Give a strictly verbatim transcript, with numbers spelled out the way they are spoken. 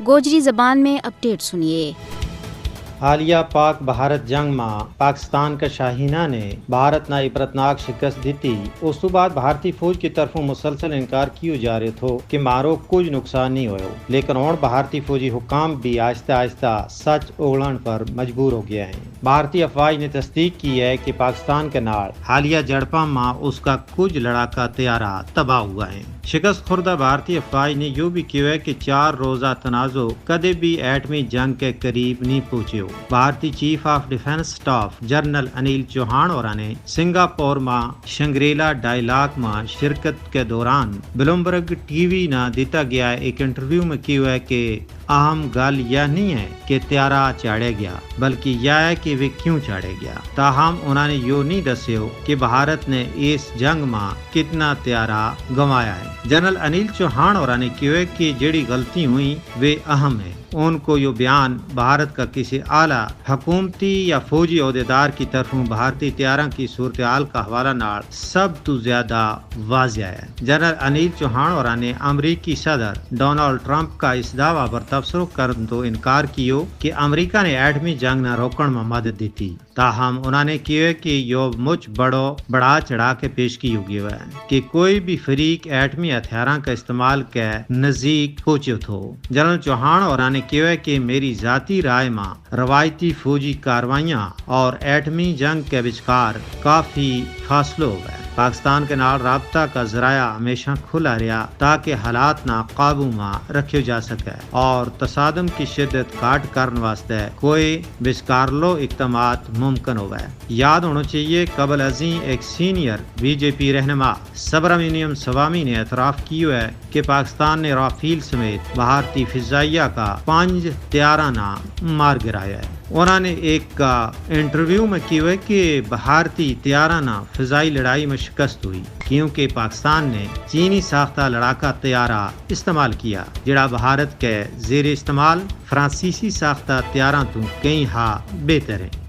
گوجری زبان میں اپڈیٹ سنیے۔ حالیہ پاک بھارت جنگ ما پاکستان کا شاہینہ نے بھارت نا عبرتناک شکست دتی۔ اس تو بعد بھارتی فوج کی طرفوں مسلسل انکار کیو جا رہے تھو کہ مارو کچھ نقصان نہیں ہویو، لیکن ہن بھارتی فوجی حکام بھی آہستہ آہستہ سچ اگلن پر مجبور ہو گیا ہیں۔ بھارتی افواج نے تصدیق کی ہے کہ پاکستان کے نال حالیہ جھڑپاں ما اس کا کچھ لڑاکا طیارہ تباہ ہوا ہیں۔ شکست خوردہ بھارتی افواج نے یوہ بھی کہیو ہے کہ چار روزہ تنازع کدے بھی ایٹمی جنگ کے قریب نہیں پہنچیو۔ بھارتی چیف آف ڈیفنس سٹاف جنرل انیل چوہان اور نے سنگاپور ما شنگریلا ڈائیلاگ ما شرکت کے دوران بلومبرگ ٹی وی نا دیتا گیا ایک انٹرویو میں کہیو ہے کہ اہم گل یا نہیں ہے کہ تیارہ چاڑھیا گیا، بلکہ یا ہے کہ ویہ کیوں چاڑھیا گیا۔ تاہم انہاں نے یوہ نہیں دسیو کہ بھارت نے اس جنگ ما کتنا تیارہ گنوایا ہے۔ جنرل انیل چوہان اور نے کہیو ہے کہ جیڑی غلطی ہوئی ویہ اہم ہے۔ ان کو یوہ بیان بھارت کا کسی اعلیٰ حکومتی یا فوجی عہدیدار کی طرفوں بھارتی تیاراں کی صورتحال کا حوالہ نال سب تو زیادہ واضح ہے۔ جنرل انیل چوہان اور نے امریکی صدر ڈونلڈ ٹرمپ کا اس دعوی پر تبصرو کرن تو انکار کیو کہ امریکہ نے ایٹمی جنگ نا روکن ما مدد دتی۔ تاہم انہاں نے کہیو ہے کہ یوہ مچ بڑو بڑا چڑھا کے پیش کیو گیو ہے کہ کوئی بھی فریق ایٹمی ہتھیاراں کا استعمال کے نزدیک پہنچیو تھو۔ جنرل چوہان اور نے کہیو ہے کہ میری ذاتی رائے ما روایتی فوجی کاروائیاں اور ایٹمی جنگ کے بچکار کافی فاصلو ہووے۔ پاکستان کے نال رابطہ کا ذرائع ہمیشہ کھلا رہیا تاکہ حالات نا قابو ما رکھیو جا سکے اور تصادم کی شدت کاٹ کرن واسطے کوئی بچکارلو اقدامات ممکن ہووے۔ یاد ہونو چاہیے قبل ازیں ایک سینئر بی جے پی رہنما سبرامینیم سوامی نے اعتراف کیو ہے کہ پاکستان نے رافیل سمیت بھارتی فضائیہ کا پنج تیاراں نا مار گرایا ہے۔ انہاں نے ایک انٹرویو میں کہیو ہے کہ بھارتی تیاراں نا فضائی لڑائی میں شکست ہوئی، کیونکہ پاکستان نے چینی ساختہ لڑاکا تیارہ استعمال کیا، جڑا بھارت کے زیر استعمال فرانسیسی ساختہ تیاراں تو کئی ہا بہتر ہیں۔